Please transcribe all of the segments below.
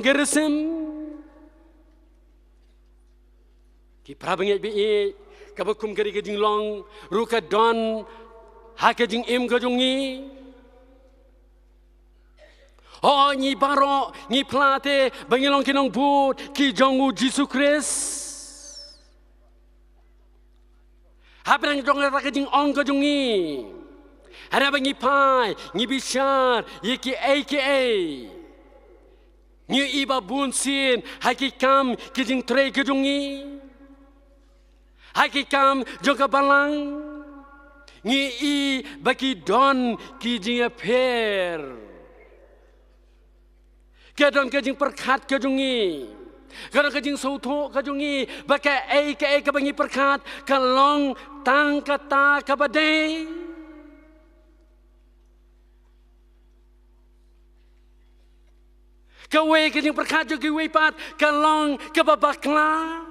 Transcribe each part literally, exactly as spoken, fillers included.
Gerisim. Ki para bangeit baieit, kaba kum kane ka jinglong ruh ka don ha ka jingim ka jong ngi. Hooid, ngi baroh ngi phla te ba ngi long ki nongbud ki jong U Jisu Khrist. Hapdeng jong kata ka jingong ka jong ngi, hynrei ba ngi phai, ngi bishar ïa kiei kiei, ngi i ba bun sien ha ki kam ki jingtrei ka jong ngi, ha ki kam jong ka balang, ngi i ba ki don ki jingïapher. Ka don ka jingpyrkhat ka jong ngi, ka don ka jingsngewthuh ka jong ngi ba kaei kaei kaba ngi pyrkhat ka long tang kata kaba dei. Kawei ka jingpyrkhat jong kiwei pat ka long kaba bakla.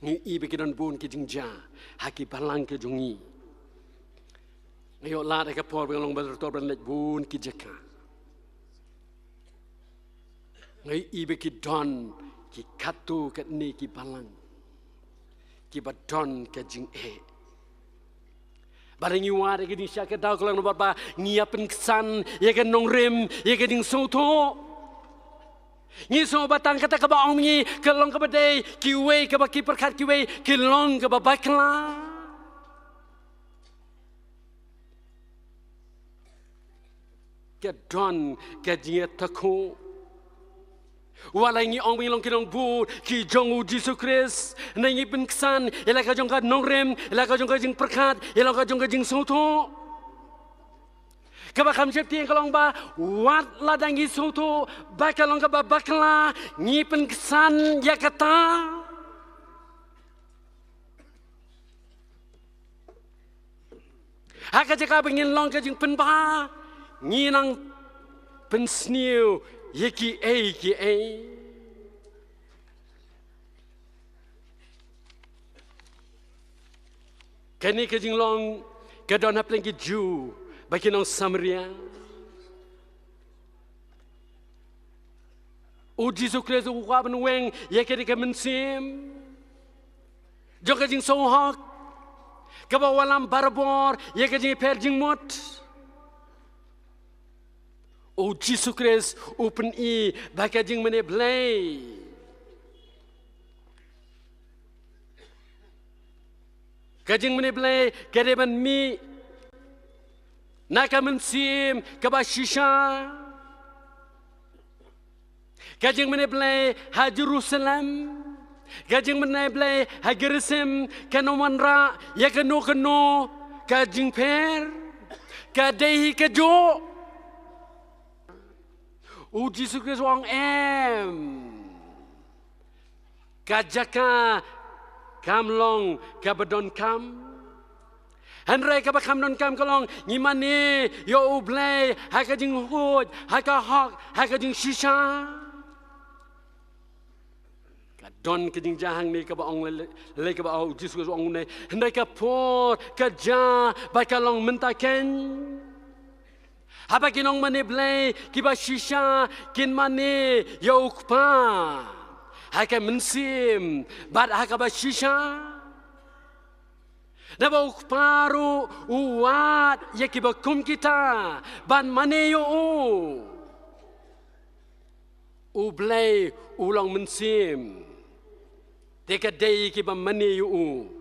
Ngi i ba ki don bun ki jingjia ha ki balang ki jong ngi. Nga ïoh lad ha ka por ba nga long moderator ban leit bun ki jaka. Ngi i ba ki don ki katto katne ki balang kiba don ka jingeh. Bad ngi wad ïa ka jingshisha ka daw ka long namar ba ngi ïa pynksan ïa ka nongrim, ïa ka jingsngewthuh. Ngi sngew ba tang kata kaba ong ngi ka long kaba dei, kiwei kaba ki pyrkhat kiwei ki long kaba bakla. Ka don ka jingïatakhuh. Wat la ngi ong ba ngi long ki nongbud ki jong U Jisu Khrist, hynrei ngi pynksan ïa la ka jong ka nongrim, ïa la ka jong ka jingpyrkhat, ïa la ka jong ka jingsngewthuh. Kaba kham sheptieng ka long ba wat la dang ngi sngewthuh ba ka long kaba bakla, ngi pynksan ïa kata. Ha ka jaka ba ngin long ka jingpynbha, ngi nang pynsniew ïa kiei kiei. Kane ka jinglong ka don hapdeng ki Jiw bad ki nong Samaria. U Jisu Khrist u kwah ban weng ïa kane ka mynsiem jong ka jingsngewhok kaba wallam barabor ïa ka jingpher jingmut. U Jisu Khrist u pyni ba ka jingmane Blei, ka jingmane Blei ka dei ban mih na ka mynsiem kaba shisha. Ka jingmane Blei ha Jerusalem, ka jingmane Blei ha Gerisim, kan ym wanrah ïa kano kano ka jingpher, ka dei hi kajuh. U Jisu Khrist u ong em. Ka jaka kam long kaba donkam. Hynrei kaba kham donkam ka long ngi mane ïa U Blei ha ka jingkhuid, ha ka hok, ha ka jingshisha. Ka don ka jingjia hangne kaba ong lei, lei kaba ong U Jisu Khrist, ong ne. Hynrei ka por ka jia ba ka long mynta kein. Haba ki nongmane Blei kiba shisha kin mane ïa U Kpa ha ka mynsiem bad ha kaba shisha. Naba U Kpa ruh u wad ïa kiba kum kita ban mane ïa u. U Blei u long mynsiem. Te ka dei kiba mane ïa u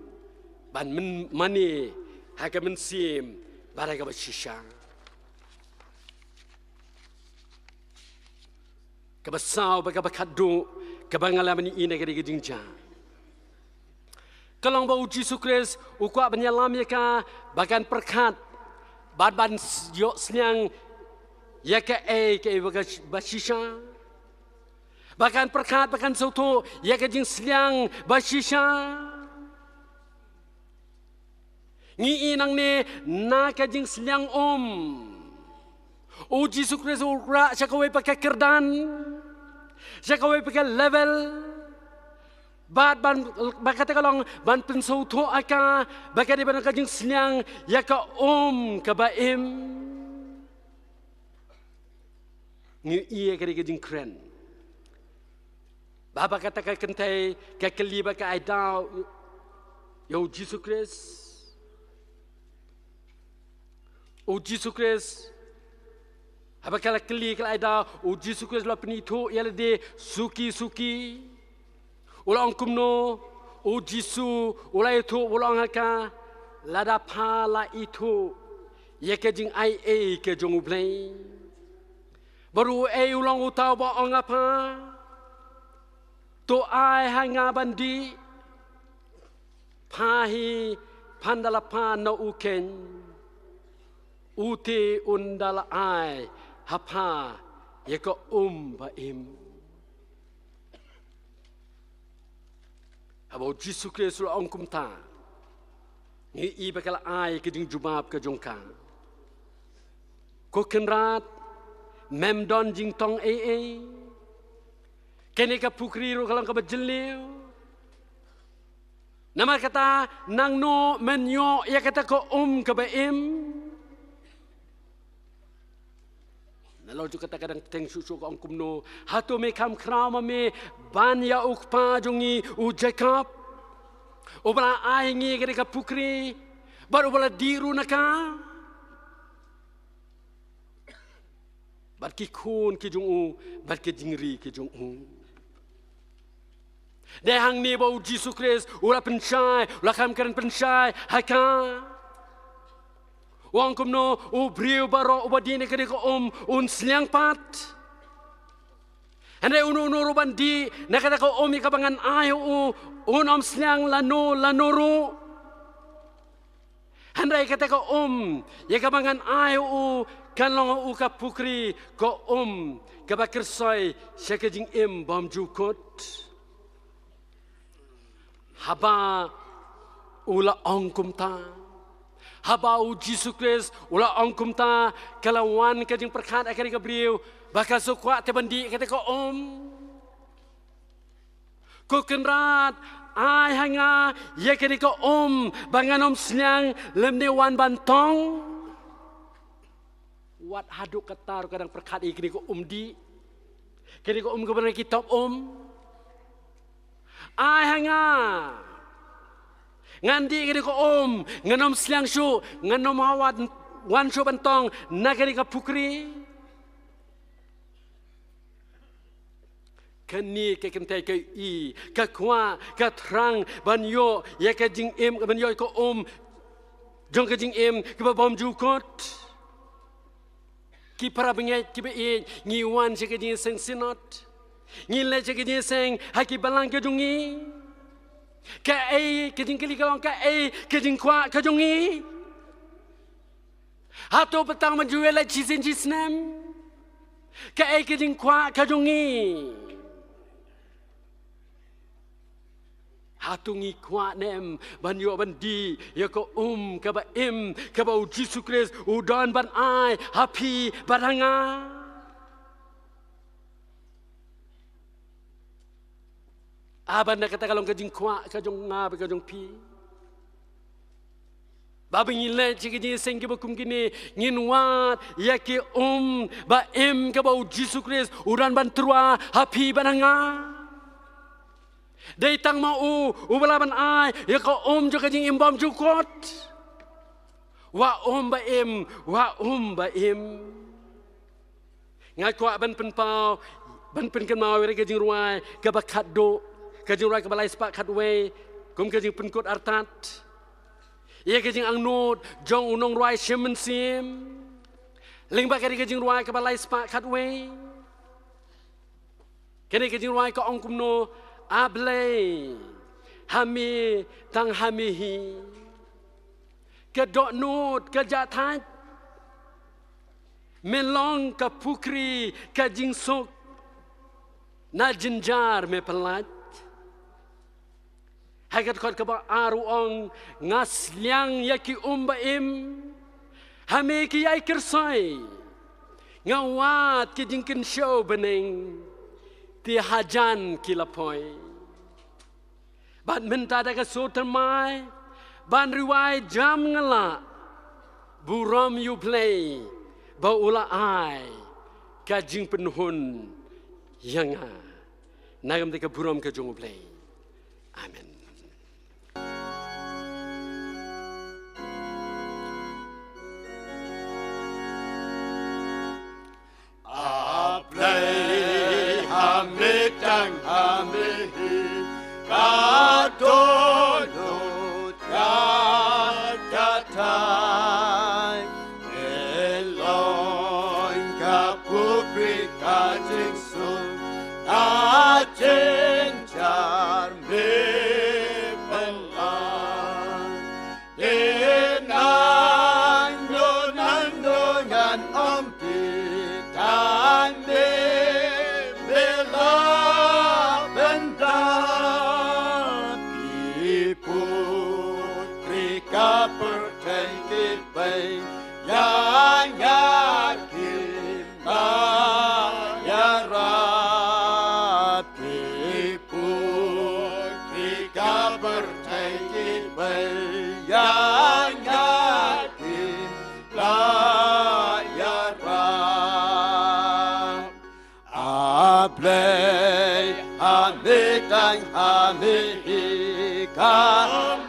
ban mane ha ka mynsiem bad ha kaba shisha. Kaba saw bad kaba khatduh kaba nga la mynta ïa kane ka jingjia ka long ba U Jisu Khrist u kwah ban ïalam ïa ka ba kan pyrkhat bad ban ïohsngew ïa kaei kaei ba shisha. Ba kan pyrkhat, ba kan sngewthuh ïa ka jingsliang ba shisha. Ngi i nangne na ka jingsliang um. U Jisu Khrist u rah sha kawei pat ka kyrdan, sha kawei pat ka level. Bad ban, ba kata ka long ban pynsngewthuh ïa ka ba ka dei ban ka jingsliang ïa ka um kaba im. Ngi ïohi ïa ka dei ka jingkren ba, ba kata ka kynthei ka kylli bad ka ai daw ïa u Jisu Khrist. U Jisu Khrist, haba ka la kylli, ka la ai daw, u Jisu Khrist u la pynithuh ïa lade suki suki. U la ong kumno? U Jisu u la ithuh, u la ong ha ka, lada pha la ithuh ïa ka jingaiei ka jong U Blei, bad uei u long uta uba ong ha pha, to ai ha nga ban dih? Pha hi, phan da la pan na u khein, u te un da la ai ha pha ïa ka um ba im. Haba u Jisu Khrist u la ong kumta, ngi ïohi ba ka la ai ka jingjubab ka jong ka. Ko Kynrad, mem don jingtong ei ei. Kane ka pukri ruh ka long kaba jylliew. Namar kata, nangno men ïoh ïa kata ka um kaba im? Nalor jong kata ka dang teng shuh shuh ka ong kumno: Hato me kham khraw ma me ban ïa u kpa jong ngi u Jakob, uba la ai ngi ïa kane ka pukri, bad uba la dih ruh na ka, bad ki khun ki jong u, bad ki jingri ki jong u? Dei hangne ba u Jisu Khrist u la pynshai, u la kham kren pynshai ha ka. U ong kumno? U briew baroh uba dih na kane ka um un sliang pat. Hynrei uno uno ruh ban dih na kata ka um ïa kaba ngan ai ha u, un ym sliang lano lano ruh. Hynrei kata ka um ïa kaba ngan ai ha u, kan long ha u ka pukri, ka um kaba kyrsoi sha ka jingim bymjukut. Haba u la ong kumta, haba u Jisu Khrist u la ong kumta, ka la wan ka jingpyrkhat ha kane ka briew ba ka shu kwah te ban dih kata ka um. Ko Kynrad, ai ha nga ïa kane ka um ba ngan ym sliang lymne wan ban tong. Wat haduh katta ruh ka dang pyrkhat ïa kane ka um dih, kane ka um kaba na ki top um. Ai ha nga, ngan dih kane ka um, ngan ym sliang shuh, ngan ym wan, wan shuh ban tong na kane ka pukri. Kane ka kynthei ka ïohi, ka kwah, ka thrang ban ïoh ïa ka jingim, ban ïoh ka um jong ka jingim kaba bymjukut. Ki para bangeit kiba ïeit, ngi wan sha ka jingïaseng synod, ngi leit sha ka jingïaseng ha ki balang ka jong ngi. Kaei ka jingkylli ka long, kaei ka jingkwah ka jong ngi? Hato ba tang ban ju ïaleit shisien shisnem? Kaei ka jingkwah ka jong ngi? Hato ngi kwah ne em ban ïoh ban dih ïa ka um kaba im, kaba u Jisu Khrist u don ban ai ha phi bad ha nga? Haba na kata ka long ka jingkwah ka jong nga bad ka jong phi, ba ba ngi leit sha ki jingïaseng kiba kum kine, ngin wad ïa ki um ba im kaba u Jisu Khrist u don ban tyrwa ha phi bad ha nga. Dei tang ma u uba lah ban ai ïa ka um jong ka jingim bymjukut. Wah um ba im, wah um ba im. Nga kwah ban pynpaw, ban pynkynmaw ïa ka jingrwai kaba khatduh, ka jingrwai kaba lai spah khatwei, kum ka jingpynkut artat ïa ka jingangnud jong u nongrwai shim mynsiem. Lyngba kane ka jingrwai kaba lai spah khatwei, kane ka jingrwai ka ong kumno: A Blei, ha me, tang ha me hi ka dohnud ka jahthait. Me long ka pukri ka jingsuk, na jynjar me pyllait. Ha ka dkhot kaba ar u ong: Nga sliang ïa ki um ba im, ha me ki ïai kyrsoi. Nga wad ki jingkynshew bneng, te hajan ki la poi. Bad mynta da ka sur thymmai ban rwai jam nga lah burom ïa U Blei ba u la ai ka jingpynhun ïa nga. Na ka bynta ka burom ka jong U Blei. Amen. A Blei, ha me tang ha me hi ka dohnud ka jatai. Me long ka pukri ka jingsuk, ka jynjar me pynlait. Te nangno nangno ngan ym tip tang me, me la pyndap. Ki pukri ka pyrthei ki peit ïa nga, kim lah ïarap. Ki pukri ka pyrthei ki peit ïa nga, kim lah ïarap. A Blei, ha me tang ha me hi ka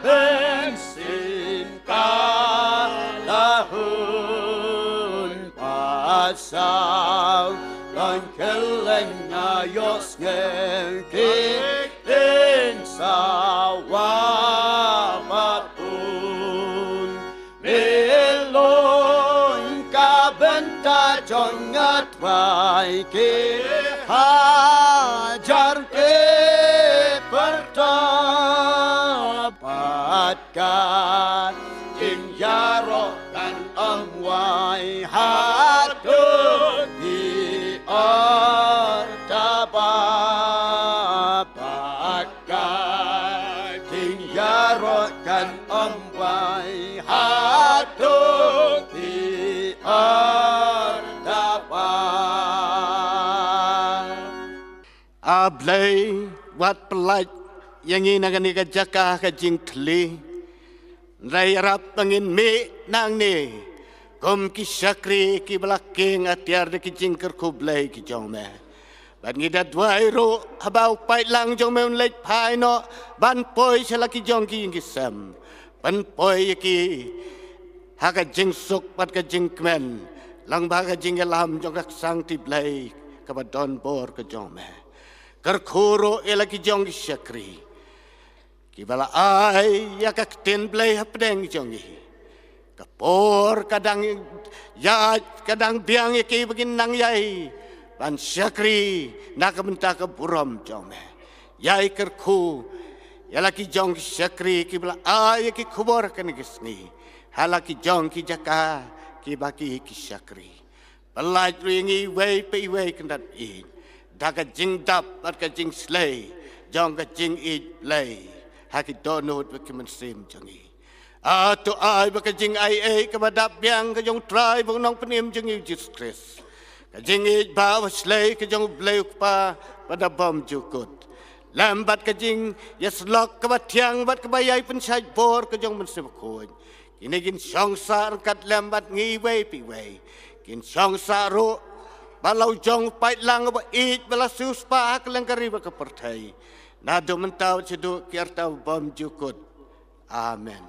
mynsiem ka la hun. Ba saw don kylleng, nga ïohsngew ki ktien sawa ba bun. Me long ka bynta jong nga Trai, ki hajar te pyrta. Bad ka jingïaroh kan ym wai haduh ki artaba. Bad ka jingïaroh kan ym wai haduh ki artaba. A Blei, wat pyllait ïa ngi na kane ka jaka ka jingthylli. Hynrei ïarap ba ngin mih nangne kum ki shakri kiba la kieng atiar da ki jingkyrkhu Blei ki jong me. Bad ngi da duwai ruh haba u paidlang jong me un leit phai noh ban poi sha la ki jong ki ïing ki sem, pynpoi ïa ki ha ka jingsuk bad ka jingkmen, lyngba ka jingïalam jong ka ksangti Blei kaba don bor ka jong me. Kyrkhu ruh ïa la ki jong ki shakri kiba la ai ïa ka ktien Blei hapdeng jong ngi. Ka por ka dang ïaid, ka dang biang ïa ki ba kin nang ïai ban shakri na ka bynta ka burom jong me. Ïai kyrkhu ïa la ki jong ki shakri kiba la ai ïa ki khubor kane ka sngi ha la ki jong ki jaka kiba ki, ki shakri. Pyllait ruh ïa ngi iwei pa iwei kyndat ïeit da ka jingdap bad ka jingslei jong ka jingïeit Blei ha ki dohnud bad ki mynsiem jong ngi. A to ai ba ka jingaiei kaba dap biang ka jong u Trai bad u Nongpynim jong ngi u Jisu Khrist, ka jingïeit ba, ba slei ka jong u Blei u Kpa ba da bymjukut, lem bad ka jingïasyllok kaba thiang bad kaba ïai pynshait bor ka jong u Mynsiem Bakhuid, kine kin shong sah ryngkat lem bad ngi iwei pa iwei. Kin shong sah ruh bad la u jong u paidlang uba ïeit ba la siewspah ha kylleng ka ri bad ka pyrthei, naduh mynta bad shaduh ki arta bymjukut. Amen.